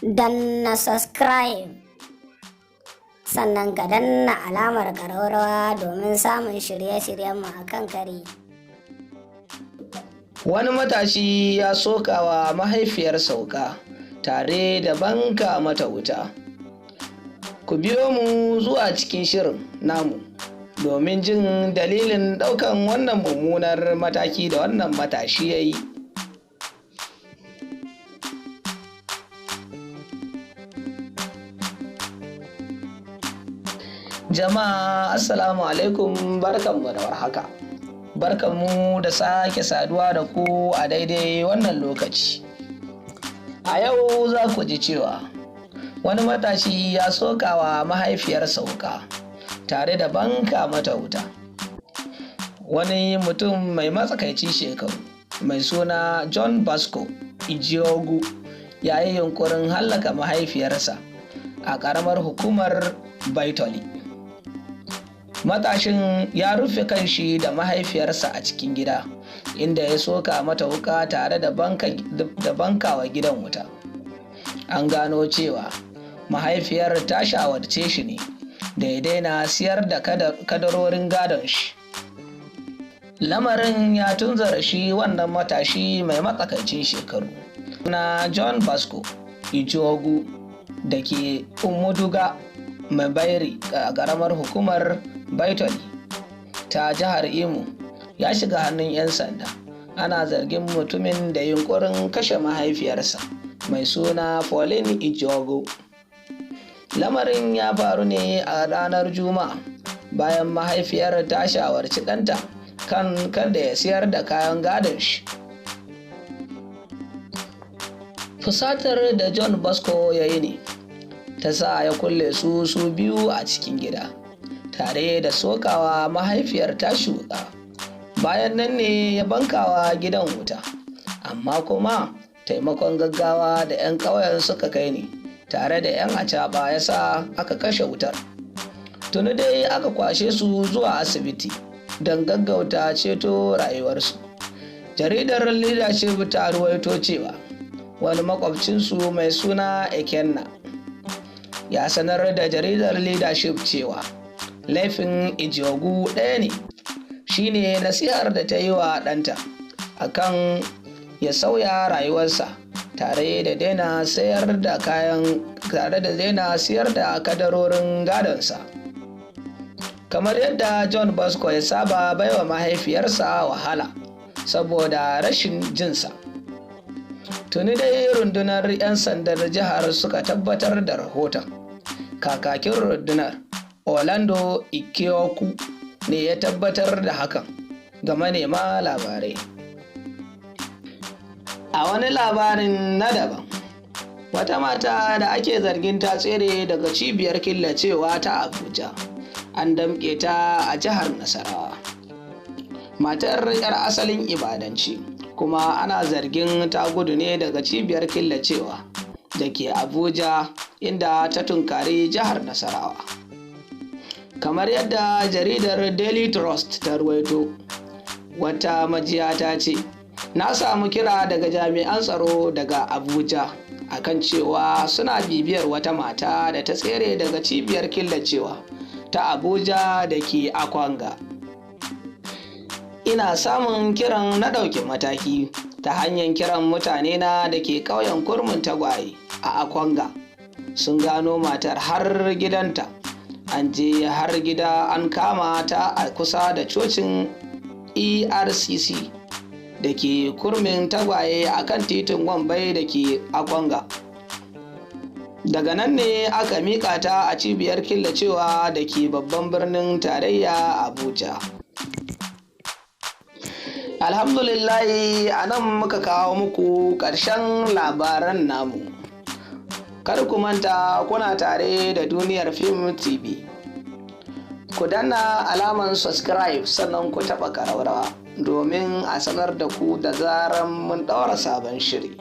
Danna subscribe, sannan ka danna alamar ƙararrawa domin samun shirye-shiryenmu a kan kari. Wani matashi ya sokawa mahaifiyarsa wuƙa tare da banka mata wuta. Ku biyo mu zuwa cikin shirin namu domin jin dalilin ɗaukan wannan mummunar mataki da wannan matashi ya yi. Jama'a, Assalamu alaikum, barkanmu da warhaka. Barkanmu da sake saduwa da ku a daidai wannan lokaci. A yau za ku ji cewa wani matashi ya sokawa mahaifiyarsa wuƙa tare da banka mata wuta. Wani mutum mai matsakaici shekaru mai suna John Basco Ijiogu ya yi yunkurin hallaka mahaifiyarsa a ƙaramar hukumar Baitoli. Matashin ya rufe kanshi da mahaifiyarsa a cikin gida, inda ya soka mata wuka tare da bankawa gidan wuta. An gano cewa mahaifiyar ta shawarce shi ne da ya daina siyar da kadarorin gadon shi. Lamarin ya tunzura shi wannan matashi mai matsakaicin shekaru na John Basco Ijogu da ke Umuduga Mabairi a ƙaramar hukumar Baitoli ta jihar Imo ya shiga hannun 'yan sanda. Ana zargin mutumin da yunkurin kashe mahaifiyarsa mai suna Pauline Ijogo. Lamarin ya faru ne a ranar Juma'a bayan mahaifiyar ta shawarci ɗanta kan kada ya siyar da kayan gadon shi. Fusatar da John Basco ya yi ne ta sa ya kulle su su biyu a cikin gida tare da sokawa mahaifiyar tashi wuƙa. Bayan nan ne ya bankawa gidan wuta, amma kuma taimakon gaggawa da 'yan ƙauyen suka kai ne tare da 'yan acaɓa ya sa aka kashe wutar. Tuni dai aka kwashe su zuwa asibiti don gaggauta ceto rayuwarsu. Jaridar Leadership ta ruwaito cewa wani makwabcinsu mai suna Ekenna ya sanar da jaridar Leadership cewa laifin Ijogu ɗaya ne, shine nasihar da ta yi wa ɗanta akan ya sauya rayuwarsa tare da daina sayar da kayan tare da daina siyar da kadarorin gadonsa. Kamar yadda John Bosco ya saba baiwa mahaifiyarsa wahala saboda rashin jinsa. Tuni dai rundunar 'yan sandar jihar suka tabbatar da rahoton. Kakakin rundunar, Orlando Ikeoku, ne ya tabbatar da hakan ga manema labarai. A wani labarin na daban, wata mata da ake zargin ta tsere daga cibiyar killacewa ta Abuja an damƙe ta a jihar Nasarawa. Matar 'yar asalin Ibadanci, kuma ana zargin ta gudu ne daga cibiyar killacewa da ke Abuja, inda ta tunkari jihar Nasarawa. Kamar yadda jaridar Daily Trust ta ruwaito, wata majiya ta ce, "Na samu kira daga jami'an tsaro daga Abuja akan cewa suna bibiyar wata mata da ta tsere daga cibiyar killacewa ta Abuja da ke Akwanga. Ina samun kiran na ɗauki mataki ta hanyar kiran mutane na da ke ƙauyen Kurmin Tagwaye a Akwanga. Sun gano matar har gidanta. An je har gida an kama ta a kusa da cocin ERCC da ke Kurmin Tagwaye a kan titin Wambai da ke Akwanga. Daga nan ne aka miƙa ta a cibiyar killacewa da ke babban birnin tarayya Abuja." Alhamdulillahi, a nan muka kawo muku ƙarshen labaran namu. Kar ku manta, kuna tare da Duniyar Fim TV. Ku danna alaman subscribe, sannan ku taɓa ƙararrawa domin a sanar da ku da zaran mun ɗaura sabon shiri.